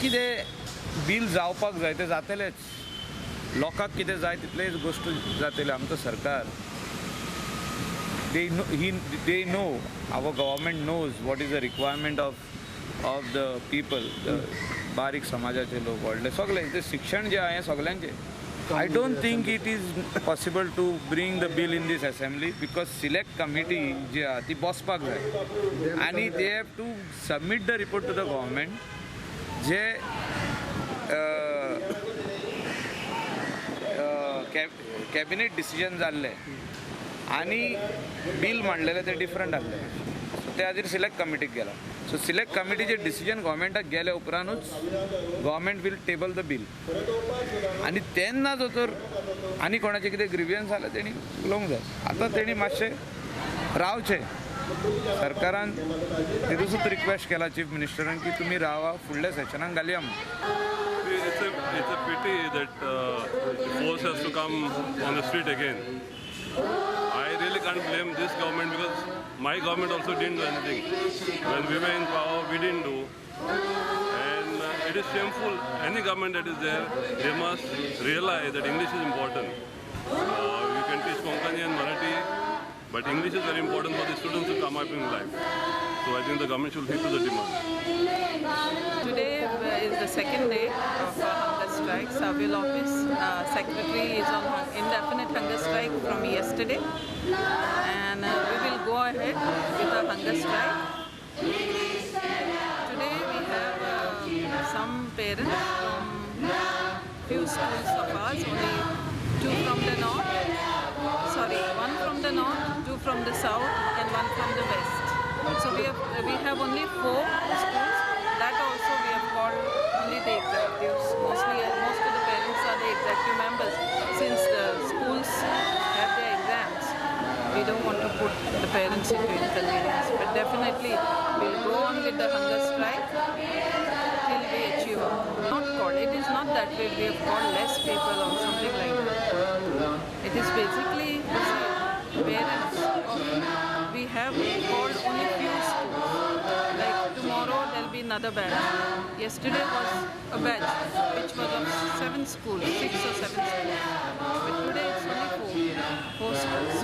कितें बील जावपाक जाय तें जातलेंच, लोकांक कितें जाय तितलेच गोश्ट जातले. आमचो सरकार they know, our government knows what is the requirement of the people, the बारीक समाजाचे लोक, व्हडले सगळे, ते शिक्षण जे आहा हें सगळ्यांचें. I don't think it is possible to bring the bill in this assembly because select committee जी आहा ती बसपाक जाय आनी they have to submit the report to the government. J cabinet decision जाल्लें आनी बील मांडलेलें तें डिफरंट आहलें, सो ते खातीर सिलेक्ट कमिटीक गेला. सो सिलेक्ट कमिटीचें डिसिजन गव्हर्मेंटाक गेल्या उपरांतूच government will table the bill आनी तेन्ना जो तर आनी कोणाचें कितें ग्रिवियन्स जाल्यार तेणी उलोवंक जाय. आतां तेणी मातशें रावचें, सरकारान तितूसूच रिक्वेस्ट केला चीफ मिनिस्टरान की तुमी रावा, फुडल्या सेशनाक घालया म्हूण. It's a pity that the force has to come on the street again. I really can't blame this government because my government also didn't do anything. When we were in power, we didn't do. And it is shameful. Any government that is there, they must realize that English is important. You can teach Konkani and Marathi, but English is very important for the students to come up in life. So I think the government should heed to the demand. Today is the second day of our hunger strike. Savio Lopez, secretary, is on indefinite hunger strike from yesterday, and we will go ahead with our hunger strike. Today we have some parents from few schools of ours, only two from the north, sorry, one from the north, two from the south, and one from the west. So we have only 4 schools. That also we have called only the executives. Most of the parents are the executive members. Since the schools have their exams, we don't want to put the parents into inconvenience. But definitely we'll go on with the hunger strike till we achieve. Not called. It is not that way we have called less people or something like that. It is basically parents of, we have called only few schools. Like tomorrow there will be another batch. Yesterday was a batch which was of 7 schools, 6 or 7 schools. But today it's only 4 schools.